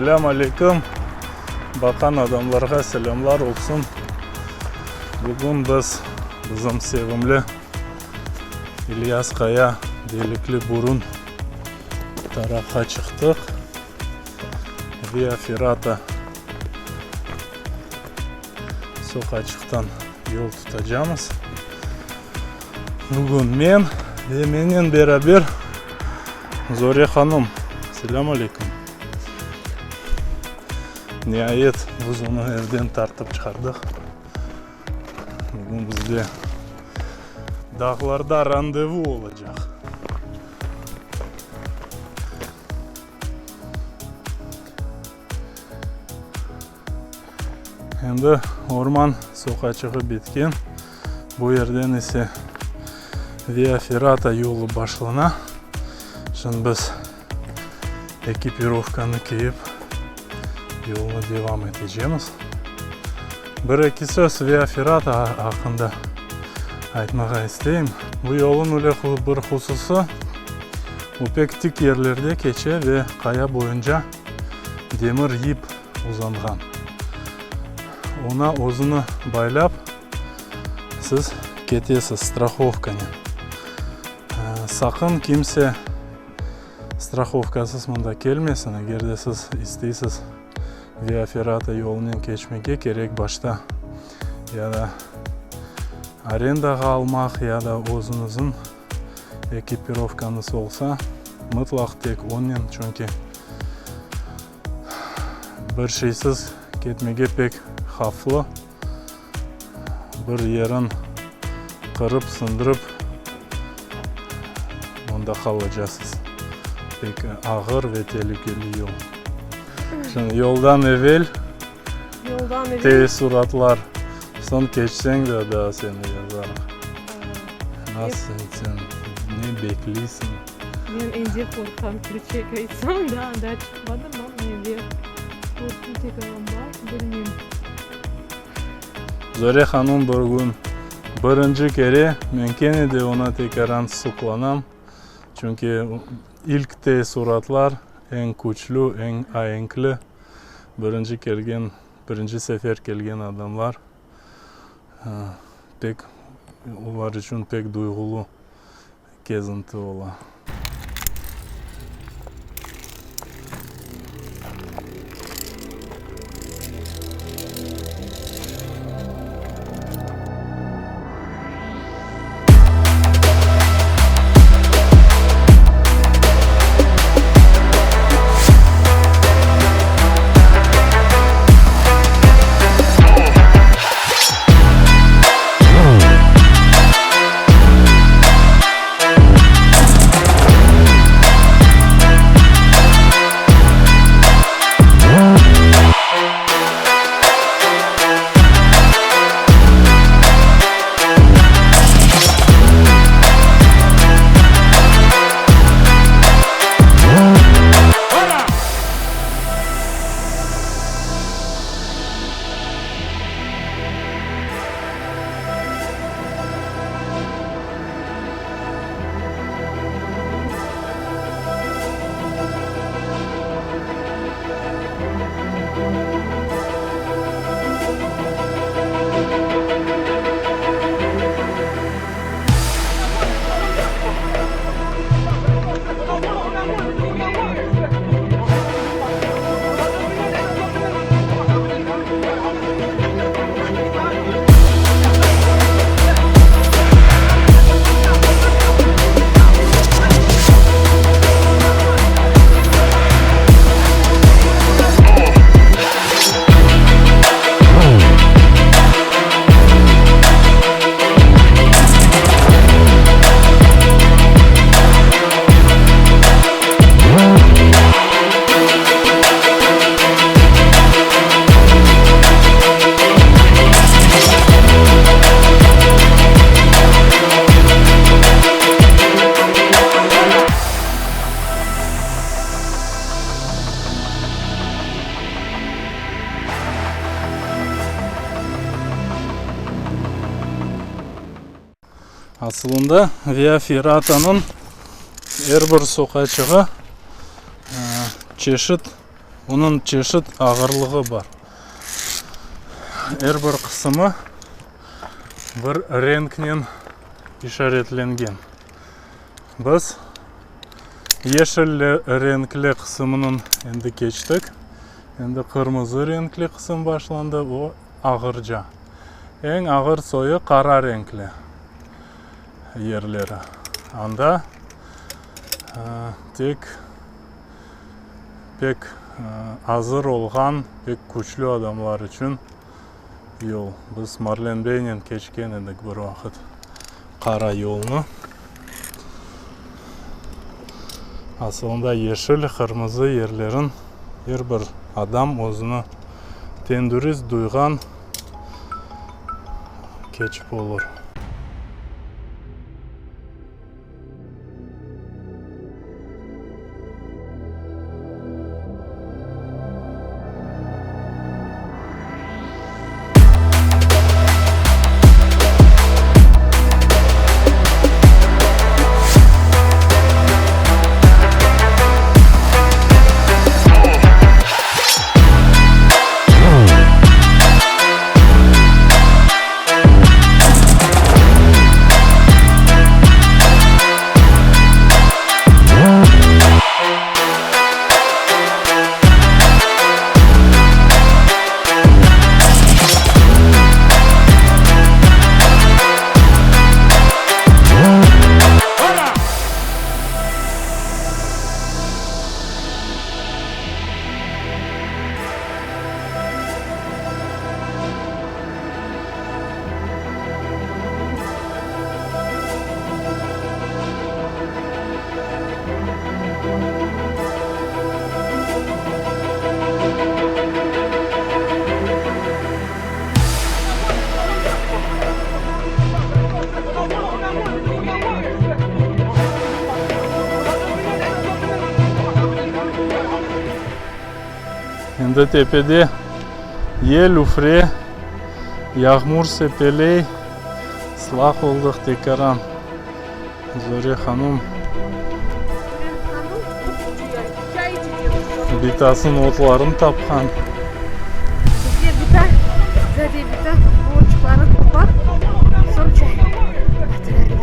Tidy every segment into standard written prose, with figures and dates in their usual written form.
Selâm aleyküm! Baqan adamlarğa selâmlar olsun! Bugün biz bizim sevimli İlyas Qaya Delikli Burun tarafqa çıqtıq. Via Ferrata soqaçıqtan yol tutacamız. Bugün men ve menen beraber Zore hanım. Selâm aleyküm. Niayet, biz onı evden tartıp çıqardıq. Bugün bizde dağlarda randevu olacaq. Endi orman soqaçığı bitken, bu yerden ise Via Ferrata yolu başlana. Şimdi biz ekipirovkanı kiyip yolnı devam etecemiz. Bir-eki söz Via Ferrata aqqında aytmağa isteyim. Bu yolun öyle bir hususı, o pek tik yerlerde keçe ve qaya boyunca demir yip uzanğan. Oña özüni baylap, siz ketesiz strahovkanen. Saqın kimse strahovkasız mında kelmesin, eger de siz isteysiz Via Ferrata yolunen keçmege, kerek başta ya da arendağa almaq, ya da özüñizniñ ekipirovkañız olsa, mıtlaq tek onen, çünki bir şeysiz ketmege pek havflı, bir yerin qırıp, sındırıp, onda qalacasız. Pek ağır ve telükeli yol. Şimdi yoldan evel Yoldan evel teessuratlar, soñ keçseñ de daa seni yazarıq. Nasıl sen, ne bekleysiñ? Men endi qorqam, kerçek aytsam, daa anda çıqmadım, amma endi qorqu tekrar bar, bilmeyim. Zore hanım bir kün birinci kere, men kene de oña tekaran suqlanam, çünki ilk teessuratlar eñ küçlü, eñ aenkli, birinci kelgen, birinci sefer kelgen adamlar pek, olar içün pek duyğulı kezinti ola. Asılında Via Ferratanıñ er bir soqaçığı çeşit. Onıñ çeşit ağırlığı bar. Er bir qısımı bir renknen işaretlengen. Biz yeşil renkli qısımınıñ endi keçtik. Endi qırmızı renkli qısım başlandı, o ağırca. Eñ ağır soyu qara renkli yerleri. Anda tek pek azır olğan, pek küçlü adamlar içün yol. Biz Marlen beynen keçken edik bir vaqıt qara yolnı. Asılında yeşil, qırmızı yerlerin er bir adam özüni tendürist duyğan keçip olur. Endi tepede yel üfre, yağmur sepeley, ıslaq oldıq tekaran. Zöre hanım bitasınıñ otlarını tapqan. Bizge bita, zade bita borçlarını toplap, soñ çay atıra edi.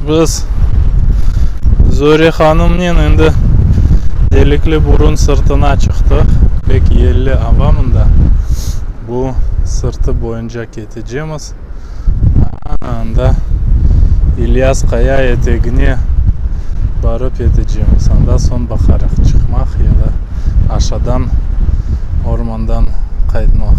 Biz Zöre hanımnen endi Delikli burun sırtına çıqtıq. Pek yelli ava mında. Bu sırtı boyunca ketecemiz. Ana anda İlyas Qaya etegine barıp yetecemiz. Anda soñ baqarıq, çıqmaq ya da aşadan ormandan qaytmaq.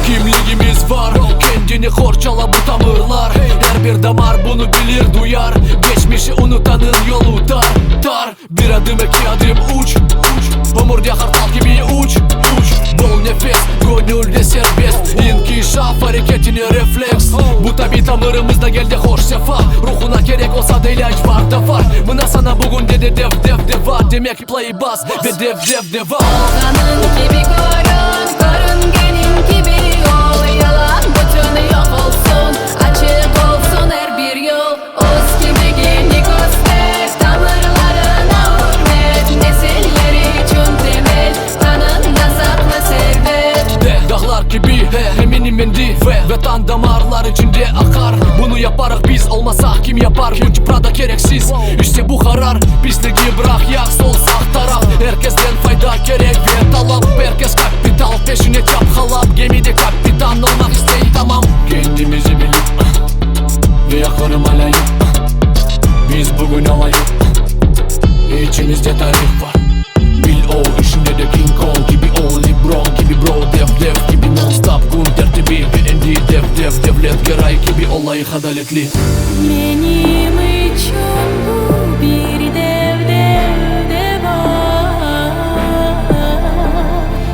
Kimligimiz var, kendini qorçala bu tamırlar Er bir damar bunı bilir, duyar Geçmişi unutanıñ yolu tar, tar Bir adım, eki adım, uç, uç Ömürde qartal kibi uç, uç Bol nefes, göñülde serbest İnkişaf areketine refleks Bu tabiy tamırımızda geldi hoş sefa Ruhuna kerek olsa da ilâc var da var Mına sana bugün de dev dev deva Demek play bas ve dev dev deva. Olğanıñ kibi körün, körüngeniñ kibi ol, Yalan bütün yoq olsun, açıq olsun er bir yol. Öz kimligiñni köster, tamırlarına ürmet, Nesiller içün temel, qanında saqla servet. De, dağlar kibi, eminim endi, Vetan damarlar içinde aqar. Bunı yap. Yaparıq biz olmasaq kim yapar Gucci Prada kereksiz işte bu qarar Pisligi bıraq yaq sol sağ taraf Er kesten fayda kerek ve talap Er kes kapital peşine çapqalap Gemide kapitan olmaq istey tamam Kendimizi bilip ve yaqarım alâyıq Biz bugün alayıq İçimizde tarih bar Bil o işinde de King Kong kibi ol Lebron kibi bro dev dev kibi non stop kün tertibi Ve endi dev dev devlet Geray kibi olayıq adaletli. Menim içün bu bir dev dev devam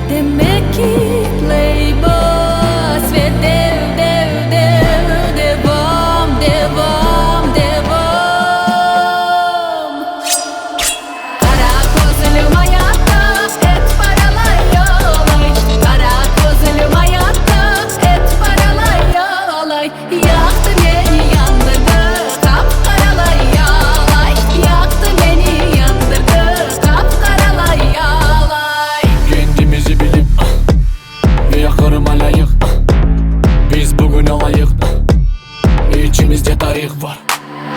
Demek ki Playboy ve dev dev dev devam devam devam Qara közlüm ayatta et paralay yolay Qara közlüm ayatta et paralay yolay Yaqtı meni yandırdı qap-qaralay yalay Yaqtı meni yandırdı qap-qaralay yalay. Kendimizi bilip ve yaqarım alayıq Biz bugün alayıq İçimizde tarih bar.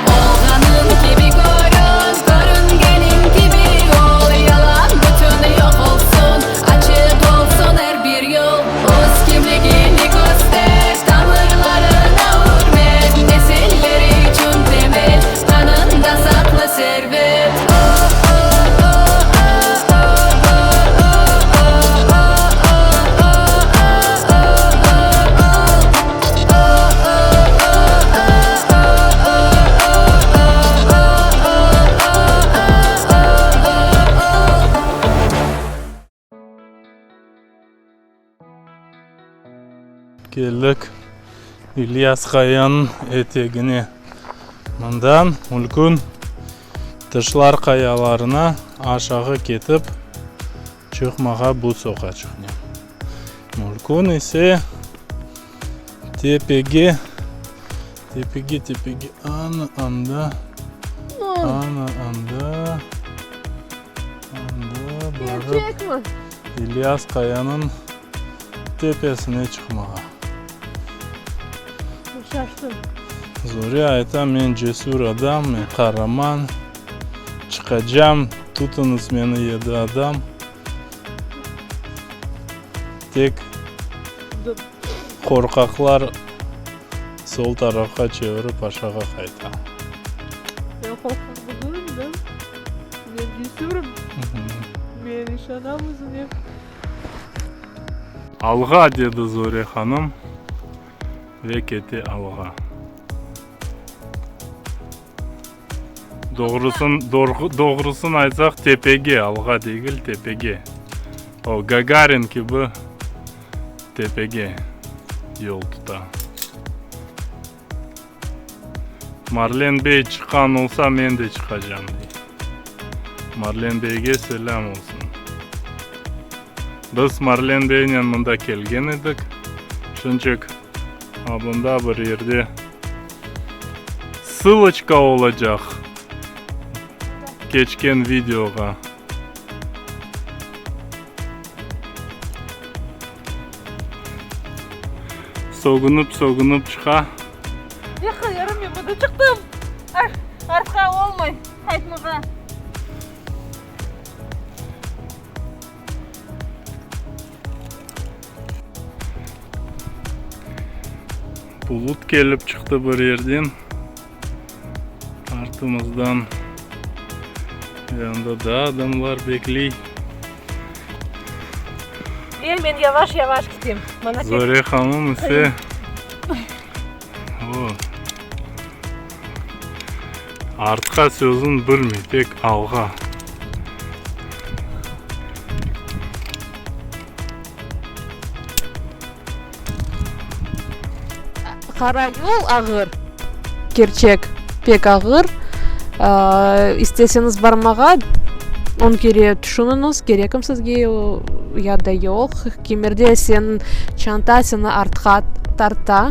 Olğanıñ kibi körün, körüngeniñ kibi ol, Yalan bütün yoq olsun, açıq olsun er bir yol. Öz kimligiñni köster, tamırlarına ürmet, Nesiller içün temel, qanında saqlı servet. Keldik İlyas qayanıñ etegine. Mından mülkün Tışlar qayalarına aşağı ketip çıqmağa bu soqaçıqnen. Mülkün ise tepege, tepege, tepege, ana anda, ana anda, anda barıp İlyas qayanıñ tepesine çıqmağa. Şaştım. Zore ayta, men cesür adam, men qaraman, çıqacam, tutıñız meni yedi adam. Tek qorqaqlar sol tarafqa çevirip aşağı qayta. Men qorqaq degildim, men cesürım, men işanam özüme. Alğa, dedi Zore hanım ve kete alğa. Doğrusın, doğrusın aytsaq, tepege, alğa degil, tepege. O, Gagarin kibi tepege yol tuta. Marlen bey çıqqan olsa, men de çıqacam, dey. Marlen beyge selâm olsun. Biz Marlen beynen mında kelgen edik. Şunçik, a bunda bir yerde ssıloçka olacaq keçken videoğa. Sögünip-sögünip çıqa. Ne hayırım, men mında çıqtım. Artqa olmay qaytmağa. Bulut kelip çıqtı bir yerden, artımızdan. Ve anda daa adamlar bekley. E, men yavaş-yavaş kitem. Mana pek Zore hanım ise o, artqa sözün bilmey, tek alğa. Qara yol ağır, kerçek, pek ağır. İsteseñiz barmağa, on kere tüşüniñiz, kerekmi sizge o ya da yoq. Kimerde seniñ çanta seni artqa tarta.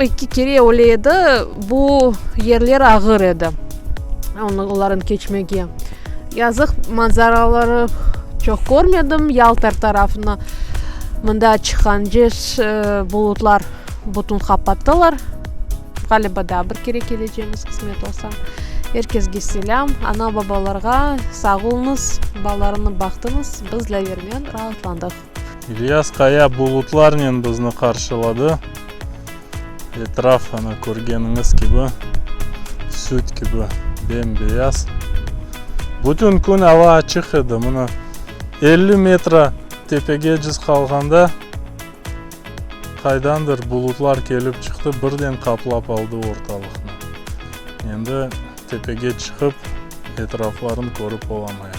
Eki kere öyle edi, bu yerler ağır edi, olarnı keçmege. Yazıq, manzaraları çoq körmedim, Yalta tarafını mında çıqqance bulutlar bütün qapattılar. Ğaliba, daa bir kere kelecemiz, qısmet olsa. Er kesge selâm, ana-babalarğa sağ oluñız, balalarını baqtıñız, biz Dlâvernen raatlandıq. İlyas Qaya bulutlarnen bizni qarşıladı. Etraf, ana, körgeniñiz kibi, süt kibi bem-beyaz. Bütün kün ava açıq edi. Mına, 50 metra tepegeciz qalğanda, qaydandır bulutlar kelip çıqtı, birden qaplap aldı ortalıqnı. Endi tepege çıqıp, etraflarını körip olamayıq.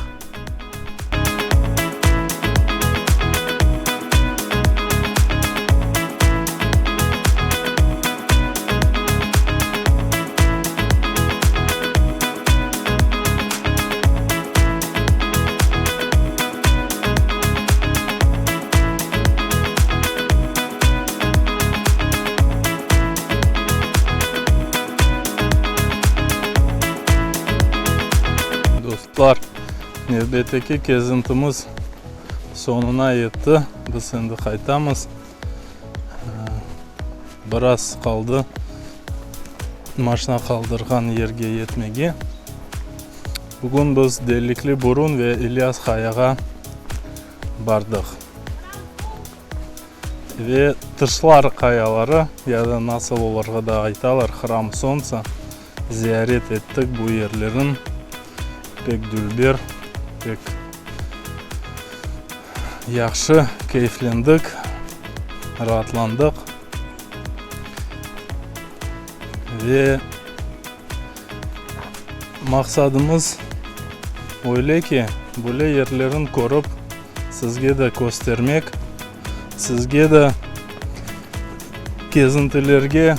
Dostlar, nevbetteki kezintimiz soñuna yetti. Biz endi qaytamız. Biraz qaldı maşina qaldırğan yerge yetmege. Bugün biz Delikli Burun ve İlyas Qayağa bardıq. Ve Tışlar Qayaları, ya da nasıl olarğa da aytalar, Hram Solntsa, ziyaret ettik bu yerlerin. Pek dülber, pek yahşı keyflendik, raatlandıq. Ve Maqsadımız öyle ki, böyle yerlerin körip, sizge de köstermek, sizge de kezintilerge,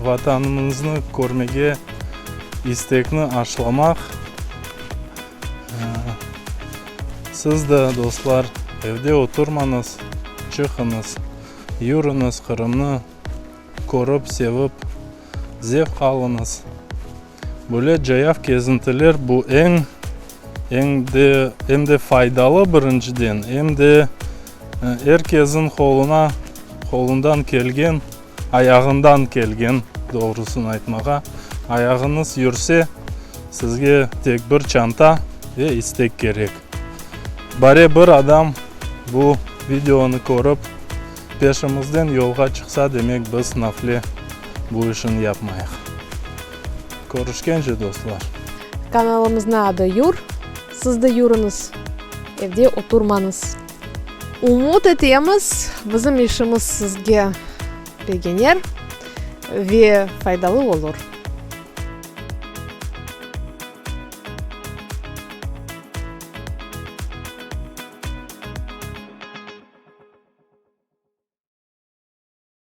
Vatanımıznı körmege istekni aşlamaq. Siz de, dostlar, evde oturmañız, çıqıñız, yürüñiz, Qırımnı körip, sevip, Zevq alıñız. Böyle cayav kezintiler bu eñ, eñ de, em de faydalı birinciden, em de er kesin qoluna, qolundan kelgen, ayağından kelgen, doğrusını aytmağa, ayağıñız yürse, sizge tek bir çanta ve istek kerek. Bare bir adam bu videonı körip, Peşimizden yolğa çıqsa, demek biz nafle bu işin yapmayıq. Körüşkence, dostlar! Kanalımıznı adı Yur. Siz de yürüñiz, evde oturmañız. Ümüt etemiz, bizim işimiz sizge begenir ve faydalı olur.